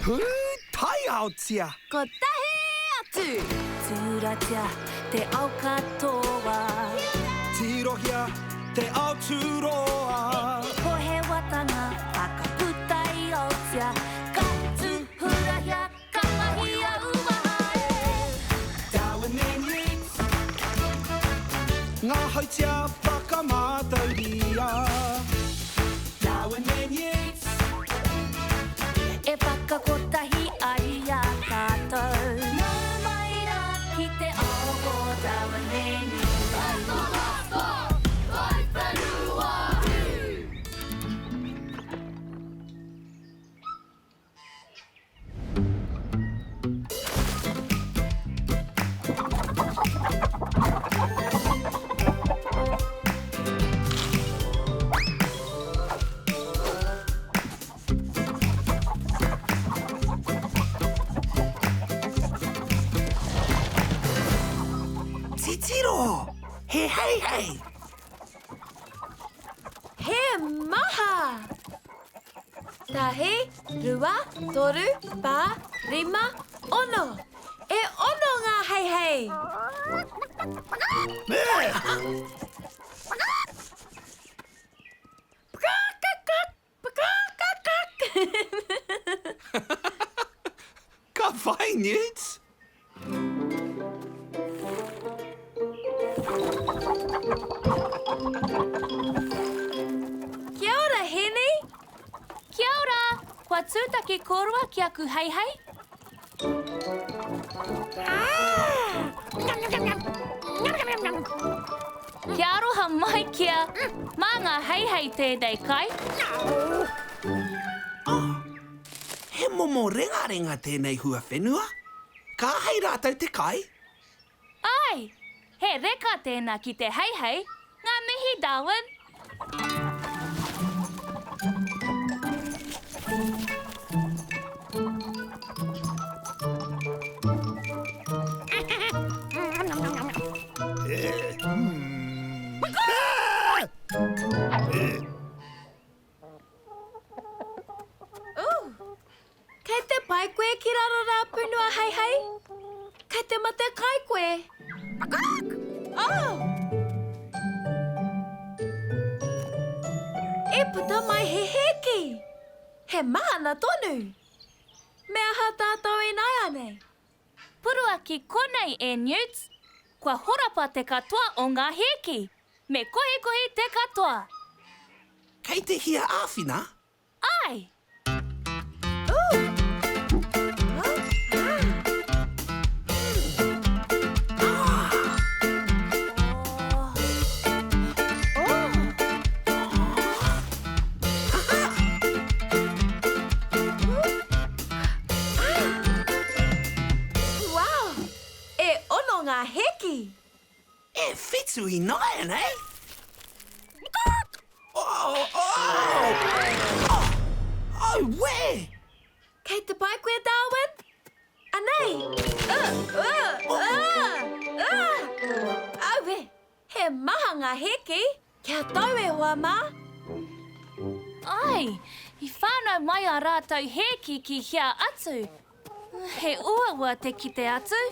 Pūtaiaotia! Kotahi atu! Tūratia te ao katoa. Tirohia te ao tūroa. Ko he watanga whakaputa i Aotea. Ka tūhurahia, ka mahia uaha e. Darwin and Yeats. Ngā hautia whakamātauria. Darwin and Yeats. E whakakotahi ai i a tātou. Nau mai rā ki te ao o Darwin and Yeats. Titiro! He heihei! He maha! Tahi, rua, toru, whā, rima, ono. E ono ngā heihei! Ka whai, Newts! Kia ora, Heni! Kia ora! Kua tūtaki kōrua ki aku heihei? Kia aroha mai kia, mā ngā heihei tēnei kai. Oh, he momo rengarenga tēnei huawhenua. Ka āhei rātou te kai? Āe! He reka tēnā ki te heihei. Ngā mihi, Darwin! Ooh! Kei te pai koe ki raro rā punua heihei? Kei te mate kai koe? Oh! I puta mai he hēki! He mahana tonu! Me aha tātou ināianei? Purua ki konei e Newts! Kua horapa te katoa o ngā hēki! Me kohikohi te katoa! Kei te hia āwhina? Āe! Wow! E ono ngā hēki! E whitu ināianei! Oh, oh, oh! Auē! Kei te pai koe, Darwin? Anei! Uh, uh, uh, uh! Auē! He maha ngā hēki! Kia tau e hoa mā! Ai, i whānau mai ā rātou hēki ki hea atu? He uaua te kite atu.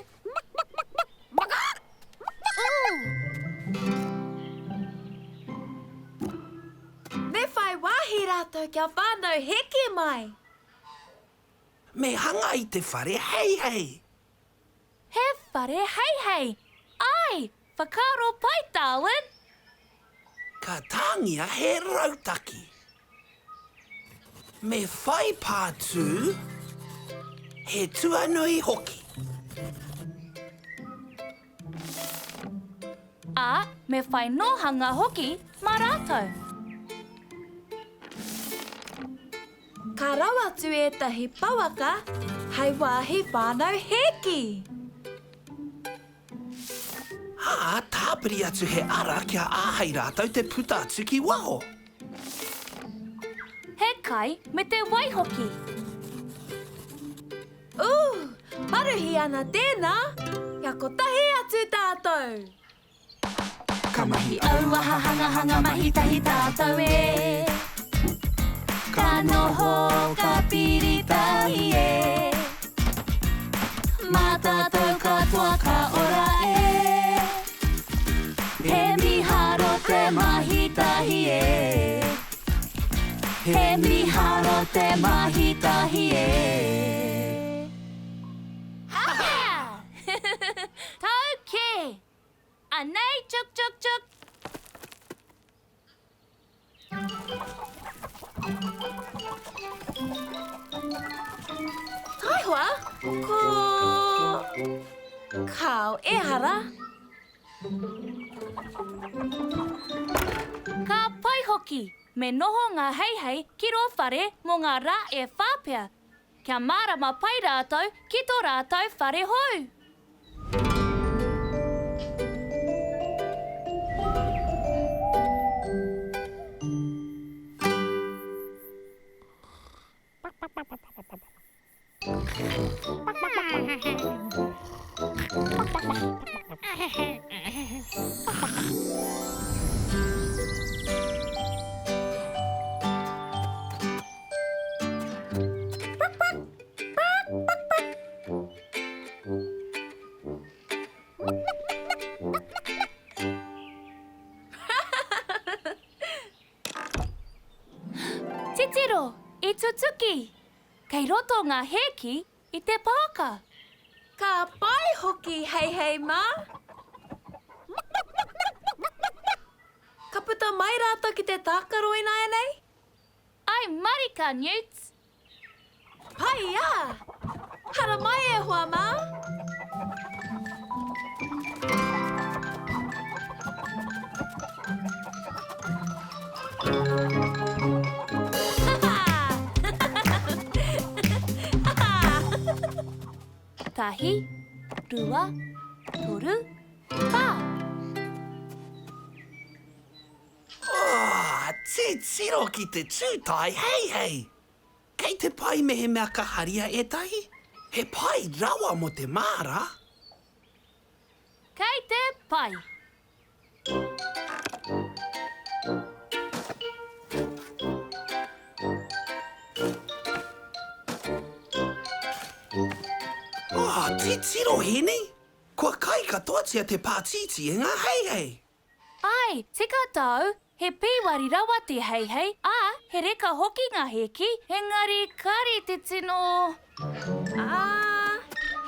Me whai wāhi rātou kia whānau heke mai. Me hanga i te whare heihei. He whare heihei! Āe! Whakaaro pai, Darwin! Ka tāngia he rautaki. Me whai pātū, he tuanui hoki. Ā, me whai nōhanga hoki mā rātou. Ka rau atu ētahi pouaka hei wāhi whānau hēki. Ā, tāpiri atu he ara kia āhei rātou te puta atu ki waho. He kai me te wai hoki. Ooh, maruhi ana tēnā! Kia kotahi atu tātou! Ka mahi auaha hangahanga mahi tahi tātou e. Ka noho, ka piri tahi e. He miharo te mahi tahi e. Tau kē! Anei chuk chuk chuk! Taihoa, ko... Kāo, ehara. Ka pai hoki, me noho ngā heihei ki rō whare mō ngā rā e whā pea, kia mārama pai rātou ki tō rātou whare hou. Titiro, i tutuki! Kei roto ngā hēki i te pāka. Ka pai hoki Heihei mā! Ka puta mai rātou ki te tākaro ināianei? Ai marika, Newts! Pai ā! Haramai e hoa mā! Tahi, rua, toru, whā. Oh, titiro ki te tūtae heihei! Kei te pai mehemea ka haria ētahi? He pai rawa mō te māra. Kei te pai. Oh, titiro, Hēni! Kua kai katoatia te pātītī e ngā heihei! Āe, tika tāu, he pīwari rawa te heihei, ā, he reka hoki ngā hēki, engari kāre te tino. Ā,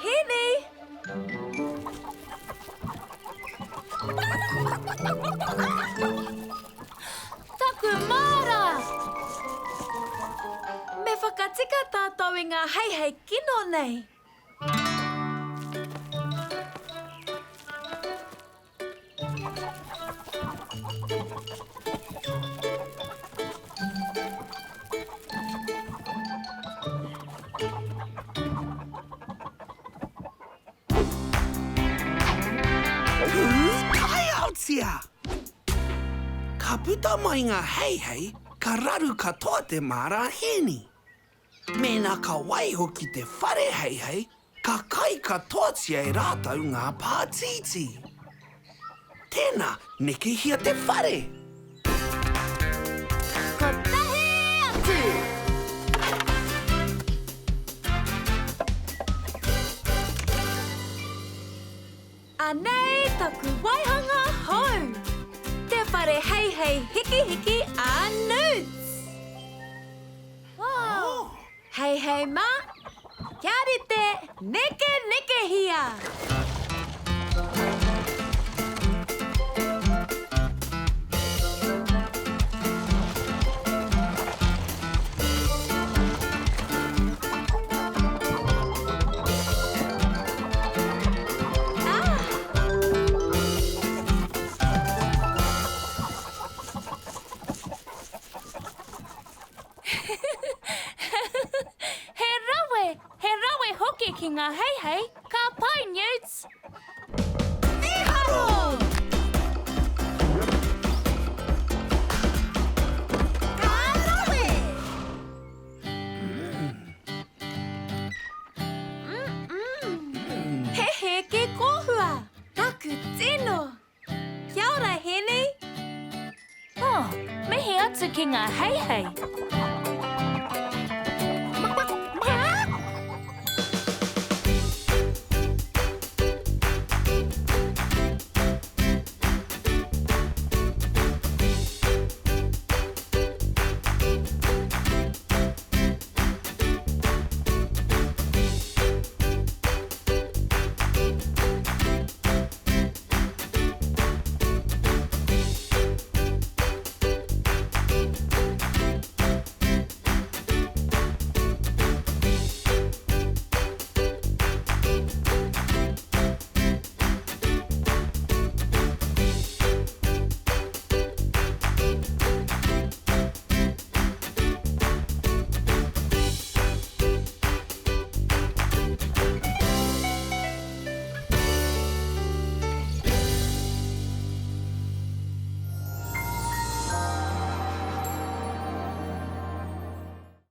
Hēni! Taku māra! Me whakatika tātou i ngā heihei kino nei. Pūtaiaotia! Ka puta mai ngā heihei, ka raru katoa te māra hēni. Mēnā ka waiho ki te whare heihei, ka kai katoatia e rātou ngā pātītī. Tēnā, nekehia te whare! Kotahi atu! Anei taku waihanga hou! Te whare heihei hikihiki a Newts! Heihei mā, kia rite, nekenekehia! He rawe, he rawe hoki ki ngā heihei, ka pai Newts! Mīharo! Ka rawe! He hēke kōhua! Taku tino! Kia ora, Hēni! Oh, mihi atu ki ngā heihei!